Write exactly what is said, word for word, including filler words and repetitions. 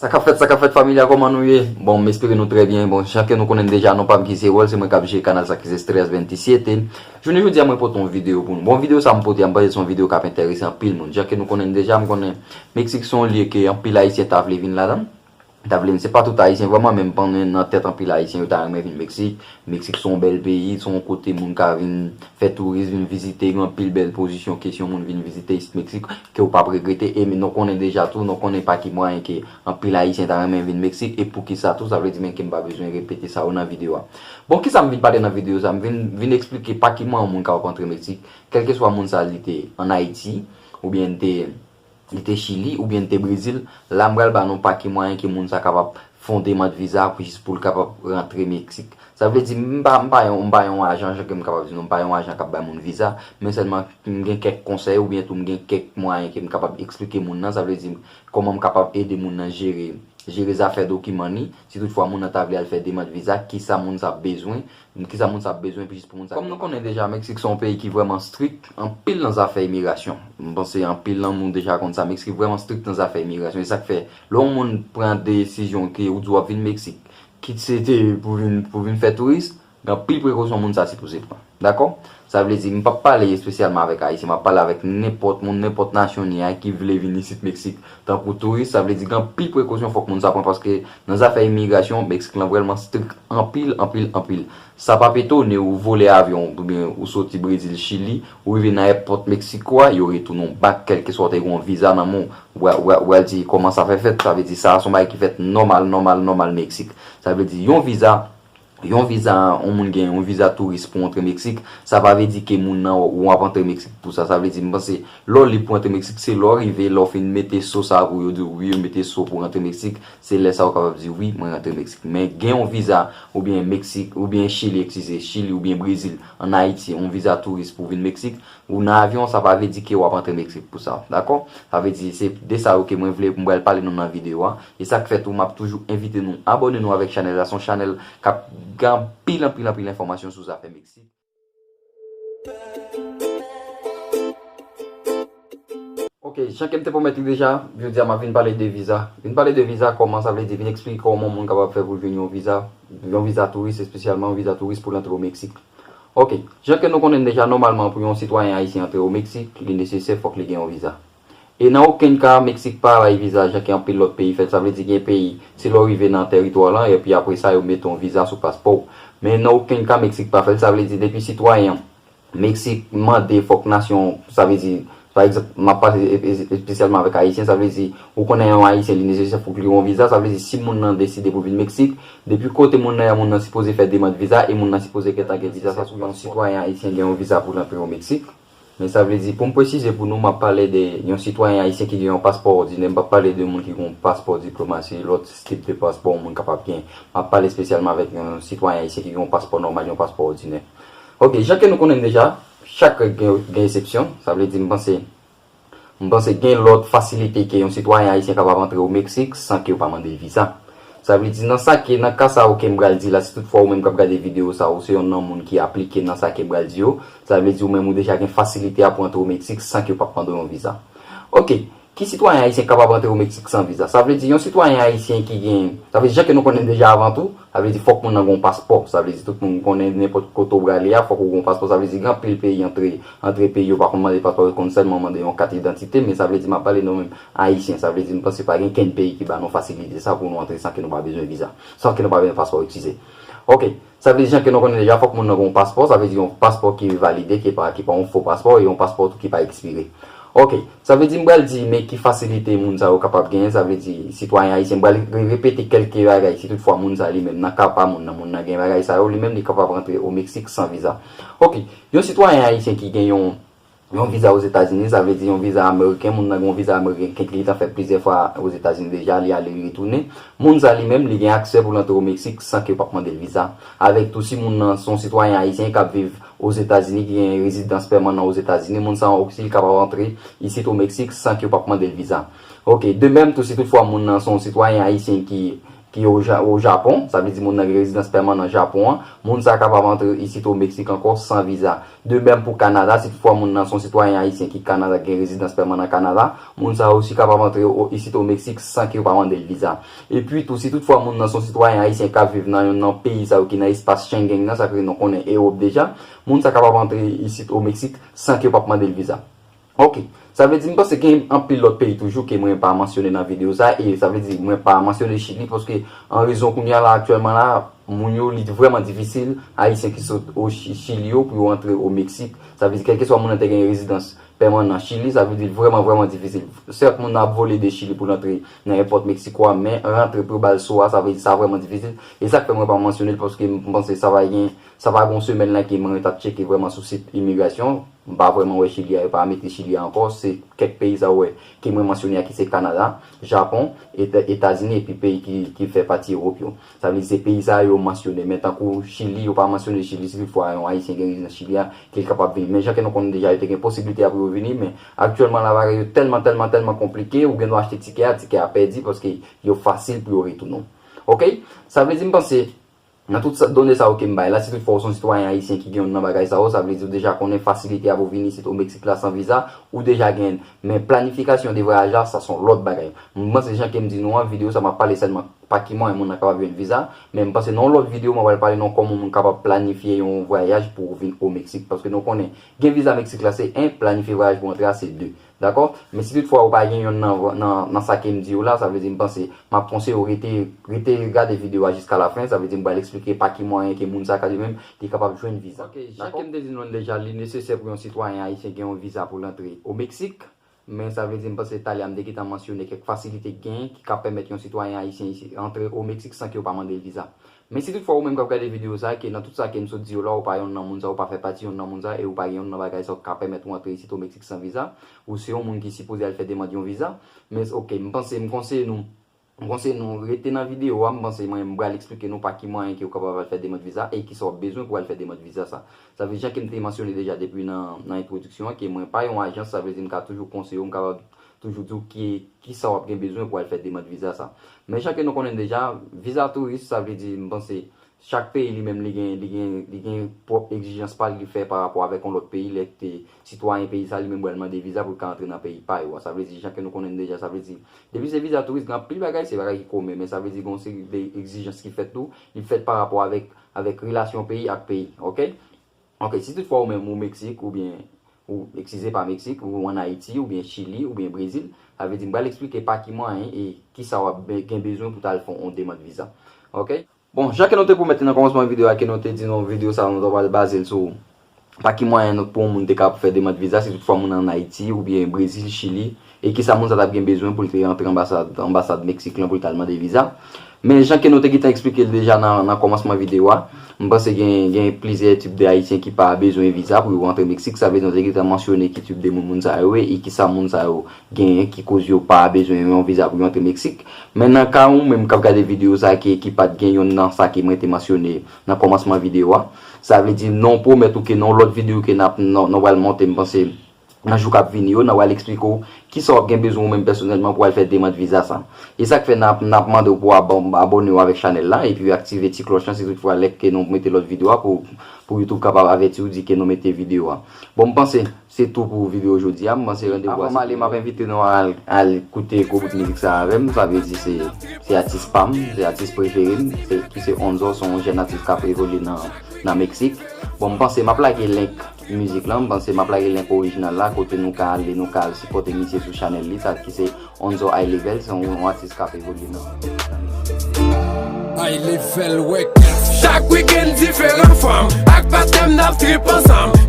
Sa k ap fèt, sa k ap fèt, familya, kòman nou ye? Bon, m espere nou trè byen. Bon, jan ke nou konnen deja, non pa m ki se Wòl, se mwen k ap jere kanal sa ki se Stress ventisete. Jounen jodi a, mwen pote yon videyo pou nou. Bon, videyo sa m pote a, m panse se yon videyo k ap enterese anpil moun. Jan ke nou konnen deja, m konnen Meksik se yon lye ke anpil Ayisyen ta vle vin ladan. Ta vle, se pa tout Ayisyen vrèman, men m konnen nan tèt anpil Ayisyen, yo ta renmen vin Meksik. Meksik se yon bèl peyi, se yon kote moun ka vin fè touris, vin vizite, gen anpil bèl pozisyon ke si yon moun vin vizite isit Meksik, ke w p ap regrete. E nou konnen deja tou, nou konnen pa ki mwayen ke anpil Ayisyen ta renmen vin Meksik, e poukisa tou, sa vle di men ke m pa bezwen repete sa yo nan videyo a. Bon, kisa m vin pale nan videyo sa? M vin, vin eksplike pa ki mwayen yon moun kapab antre Meksik, kèlkeswa moun sa li te ann Ayiti, oubyen li te li te Chili oubyen li te Brezil, la m pral ba nou pa ki mwayen ke moun sa kapab fè yon demann viza pou jis pou l kapab rantre Meksik. Sa vle di, m pa, m pa yon, m pa yon ajan, jan ke m kapab di nou, m pa yon ajan k ap bay moun viza, men sèlman m gen kèk konsèy oubyen tou m gen kèk mwayen ke m kapab eksplike moun nan, sa vle di kòman m kapab ede moun nan jere, jere zafè dokiman li, si toutfwa moun nan ta vle al fè demann viza, kisa moun sa ap bezwen, kisa moun sa ap bezwen pou jis pou moun sa. Kòm nou konnen deja, Meksik se yon peyi ki vrèman strik anpil nan zafè imigrasyon. M panse anpil nan moun deja konn sa, Meksik vrèman strik nan zafè imigrasyon. E sa k fè, lè yon moun pran desizyon ke ou di w ap vin Meksik, kit se te pou vin, pou vin fè touris, gen anpil prekosyon moun sa sipoze pran. Dakò? Sa vle di, m p ap pale espesyalman avèk Ayisyen, m ap pale avèk nenpòt moun, nenpòt nasyon li a ki vle vin isit Meksik tankou touris. Sa vle di, gen anpil prekosyon fòk moun sa pran, paske nan zafè imigrasyon, Meksik lan vrèman strik anpil, anpil, anpil. Sa p ap etone w, ou vole avyon, oubyen ou soti Brezil, Chili, ou rive nan èpòt Meksiko a, yo retounen w bak, kèlkeswa w te gen yon viza nan men w, w a, w a, w a di kòman sa fè fèt, sa vle di sa a se yon bagay ki fèt nòmal, nòmal, nòmal Meksik. Sa vle di yon viza, yon viza, yon moun gen yon viza touris pou antre Meksik, sa pa vle di ke moun nan ou ap antre Meksik pou sa. Sa vle di, m panse, lè w lib pou antre Meksik, se lè w rive, lè w fin mete so sa pou yo di w wi, yo mete so pou rantre Meksik, se lè sa ou kapab di wi, mwen rantre Meksik. Men gen yon viza, oubyen Meksik, oubyen Chili, eskize, Chili oubyen Brezil, ann Ayiti, yon viza touris pou vin Meksik, ou nan avyon, sa pa vle di ke w ap antre Meksik pou sa, dakò? Sa vle di, se de sa yo ke mwen vle, m pral pale nou nan videyo a. E sa k fè tou, m ap toujou envite nou abòne nou avèk chanèl la. Se yon chanèl k ap gen anpil, anpil, anpil enfòmasyon sou zafè Meksik. Ok, jan ke m te pwomèt li deja, jodi a m ap vin pale de viza. Vin pale de viza, kòman sa vle di, vin eksplike kòman moun kapab fè pou l vin yon viza, yon viza touris espesyalman, yon viza touris pou l antre o Meksik. Ok, jan ke nou konnen deja, nòmalman pou yon sitwayen ayisyen antre o Meksik, li nesesè fòk li gen yon viza. E nan okenn ka, Meksik pa bay viza jan ke anpil lòt peyi fè l. Sa vle di gen peyi, se lè w rive nan tèritwa lan, epi apre sa, yo mete yon viza sou paspò w. Men nan okenn ka, Meksik pa fè l. Sa vle di depi sitwayen Meksik mande fòk nasyon, sa vle di, pa egzanp, m ap pale e- e- espesyalman avèk Ayisyen, sa vle di, ou konnen yon Ayisyen, li nesesè fòk li gen yon viza, sa vle di, si moun nan deside pou vin Meksik, depi kote moun nan ye a, moun nan sipoze fè demann viza, e moun nan sipoze gentan gen viza, sa pou yon sitwayen ayisyen gen yon viza pou l antre o Meksik. Men sa vle di, pou m presize pou nou, m ap pale de yon sitwayen ayisyen ki gen yon paspò òdinè, m p ap pale de moun ki gen yon paspò diplomasi, lòt tip de paspò yon moun kapab gen. M ap pale espesyalman avèk yon sitwayen ayisyen ki gen yon paspò nòmal, yon paspò òdinè. Ok, jan ke nou konnen deja, chak règ gen, gen eksepsyon, sa vle di, m panse, m panse gen lòt fasilite ke yon sitwayen ayisyen kapab antre o Meksik san ke yo pa mande l viza. Sa vle di, nan sa ke, nan ka sa yo ke m pral di la, si toutfwa ou menm k ap gade videyo sa, ou se yonn nan moun ki aplike nan sa ke m pral di yo, sa vle di ou menm ou deja gen fasilite a pou antre o Meksik san ke yo p ap mande w yon viza. Ok, ki sitwayen ayisyen kapab antre o Meksik san viza? Sa vle di, yon sitwayen ayisyen ki gen, sa vle di, jan ke nou konnen deja avan tou, sa vle di fòk moun nan gen yon paspò. Sa vle di tout moun konnen nenpòt kote w prale a, fòk ou gen yon paspò. Sa vle di gen anpil peyi antre, antre peyi yo pa konn mande paspò, yo konn sèlman mande yon kat idantite, men sa vle di m ap pale nou menm ayisyen. Sa vle di m panse pa gen kenn peyi ki ba nou fasilite sa pou nou antre san ke nou pa bezwen viza, san ke nou pa bezwen paspò, eskize. Ok, sa vle di jan ke nou konnen deja fòk moun nan gen yon paspò, sa vle di yon paspò ki valide, ki pa, ki pa yon fo paspò, e yon paspò tou ki pa ekspire. Ok, sa vle di m pral di men ki fasilite moun sa yo kapab genyen, sa vle di sitwayen ayisyen, m pral re- repete kèlke bagay, si toutfwa moun sa li menm, nan ka pa moun nan, moun nan gen bagay sa yo, li menm li kapab rantre o Meksik san viza. Ok, yon sitwayen ayisyen ki gen yon, yon viza Ozetazini, sa vle di yon viza ameriken, moun nan gen yon viza ameriken ki li gentan fè plizyè fwa Ozetazini deja, li ale, li retounen. Moun sa li menm, li gen aksè pou l antre o Meksik san ke yo p ap mande l viza. Avèk tou, si moun nan se yon sitwayen ayisyen k ap viv Ozetazini, ki gen rezidans pèmanan Ozetazini, moun sa a osi li kapab antre isit o Meksik san ke yo p ap mande l viza. Ok, de menm tou, si toutfwa moun nan se yon sitwayen ayisyen ki, ki o Ja-, o Japon, sa vle di moun nan gen rezidans pèmanan Japon an, moun sa kapab antre isit o Meksik ankò san viza. De menm pou Kanada, si toutfwa moun nan se yon sitwayen ayisyen ki Kanada, gen rezidans pèmanan Kanada, moun sa osi kapab antre o, isit o Meksik san ke yo pa mande l viza. Epi tou, si toutfwa moun nan se yon sitwayen ayisyen k ap viv nan yonn nan peyi sa yo ki nan espas Schengen nan, sa ke nou konnen Ewòp deja, moun sa kapab antre isit o Meksik san ke yo p ap mande l viza. Ok, sa vle di m panse gen anpil lòt peyi toujou ke mwen pa mansyone nan videyo sa, e sa vle di mwen pa mansyone Chili, paske an rezon kounye a la, aktyèlman la, moun yo, li vrèman difisil, ayisyen ki sot o Chi-, Chili yo, pou yo antre o Meksik. Sa vle di, kèlkeswa moun nan te gen rezidans pèmanan Chili, sa vle di l vrèman, vrèman difisil. Sèt, moun nan ap vole de Chili pou l antre nan èpòt Meksiko a, men rantre pou yo ba l so a, sa vle di sa vrèman difisil. E sa k fè mwen pa mansyone l, paske m panse sa va gen, sa va gen yon semèn la ke mwen t ap tcheke vrèman sou sit imigrasyon. M pa vrèman wè Chili a, yo pa mete Chili a ankò. Se kèk peyi sa w wè ke mwen mansyone a ki se Kanada, Japon, Eta-, Etazini epi peyi ki, ki fè pati Ewòp yo. Sa vle di se peyi sa yo mansyone. Men tankou Chili, yo pa mansyone Chili. Si toutfwa yon Ayisyen gen rezidans Chili a, ke l kapab vini. Men jan ke nou konnen deja, yo te gen posiblite a pou yo vini. Men aktyèlman la, bagay yo tèlman, tèlman, tèlman konplike. Ou gen dwa achte tikè a, tikè a pèdi paske yo fasil pou yo retounen w. Ok? Sa vle di, m panse, nan tout sa, done sa yo ke m bay la, si toutfwa w se yon sitwayen ayisyen ki gen youn nan bagay sa yo, sa vle di w deja konnen fasilite a pou vini isit o Meksik la san viza, ou deja genyen l. Men planifikasyon de vwayaj la, sa se yon lòt bagay. M panse jan ke m di nou an, videyo sa m ap pale sèlman pa ki mwayen moun nan kapab jwenn viza, men m panse nan yon lòt videyo, mwen pral pale nou kòman moun kapab planifye yon vwayaj pou w vin o Meksik. Paske nou konnen, gen viza Meksik la se en, planifye vwayaj pou antre a se de. Dakò? Men si toutfwa ou pa gen yonn nan, nan, nan sa ke m di w la, sa vle di m panse, m ap konseye w rete, rete gade videyo a jiska lafen, sa vle di m pral eksplike pa ki mwayen ke moun sa ka li menm, li kapab jwenn viza. Ok, jan ke m te di nou an deja, li nesesè pou yon sitwayen ayisyen gen yon viza pou l antre o Meksik, men sa vle di m panse talè a m te gentan mansyone kèk fasilite k genyen ki ka pèmèt yon sitwayen ayisyen isi antre o Meksik san ke yo pa mande l viza. Men si toutfwa ou menm k ap gade videyo sa, ke nan tout sa ke m sot di yo la, ou pa yonn nan moun sa, ou pa fè pati yonn nan moun sa, e ou pa gen yonn nan bagay sa k ka pèmèt ou antre isit o Meksik san viza, ou se yon moun ki sipoze al fè demann yon viza. Men ok, m panse, m konseye nou, m konseye nou rete nan videyo a, m panse mwen m pral eksplike nou pa ki mwayen ke ou kapab al fè demann viza e kisa w ap bezwen pou al fè demann viza sa. Sa vle jan ke m te mansyone deja depi nan, nan entwodiksyon an, ke mwen pa yon ajans, sa vle di m ka toujou konseye w, m kapab toujou di w ki, kisa w ap gen bezwen pou al fè demann viza sa. Men jan ke nou konnen deja, viza touris, sa vle di, m panse, chak peyi li menm li gen, li gen, li gen pwòp egzijans pa l li fè pa rapò avèk yon lòt peyi, lè ke sitwayen peyi sa li menm pral mande viza pou l ka antre nan peyi pa yo a. Sa vle di, jan ke nou konnen deja, sa vle di, depi se viza touris, gen anpil bagay, se bagay ki komen, men sa vle di, gen yon seri de egzijans ki fèt tou, li fèt pa rapò avèk, avèk relasyon peyi ak peyi, ok? Ok, si toutfwa ou menm ou Meksik, oubyen, ou, eskize, pa Meksik, ou ann Ayiti, oubyen Chili, oubyen Brezil, sa vle di m pral eksplike pa ki mwayen e kisa w ap be-, gen bezwen pou w ta al fè yon demann viza. Ok? Bon, jan ke nou te pwomèt li nan kòmansman videyo a, ke nou te di nou videyo sa a, nou ta pral baze l sou pa ki mwayen nou, pou yon moun te ka fè demann viza, si toutfwa moun ann Ayiti, oubyen Brezil, Chili, e kisa moun sa t ap gen bezwen pou l te antre anbasad, anbasad Meksik lan pou l t al mande viza. Men jan ke nou te gentan eksplike l deja nan, nan kòmansman videyo a, m panse gen, gen plizyè tip de Ayisyen ki pa bezwen viza pou yo antre Meksik. Sa vle di nou te gentan mansyone ki tip de moun moun sa yo ye e kisa moun sa yo genyen ki koz yo pa bezwen yon viza pou yo antre Meksik. Men nan ka ou menm k ap gade videyo sa ki, ki pa t gen yonn nan sa ke mwen te mansyone nan kòmansman videyo a, sa vle di nou pwomèt ou ke nan yon lòt videyo ke n ap, nou, nou pral monte, m panse, nan jou k ap vini yo, n a pral eksplike w kisa w ap gen bezwen ou menm pèsonèlman pou w al fè demann viza sa. E sa k fè n ap, n ap mande w pou w abò-, abòne w avèk chanèl la, epi aktive ti klòch lan, si toutfwa lè ke nou mete lòt videyo a pou, pou YouTube kapab avèti w di ke nou mete videyo a. Bon, m panse se tou pou videyo jodi a, m panse randevou a se demen. Avan m ale, m ap envite nou al, al koute gwo bout mizik sa avè m, sa vle di se, se atis pa m, se atis prefere m, se, ki se Onzo, se yon jèn atis k ap evolye nan, nan Meksik. Bon, m panse m ap lage link mizik lan, m panse m ap lage link orijinal la, kote nou ka ale, nou ka al sipòte misye sou chanèl li, sa ki se Onzo High Level, se yon, yon atis k ap evolye nan. High Level Records. Chak wikenn diferan fanm, ak patnè m n ap trip ansanm.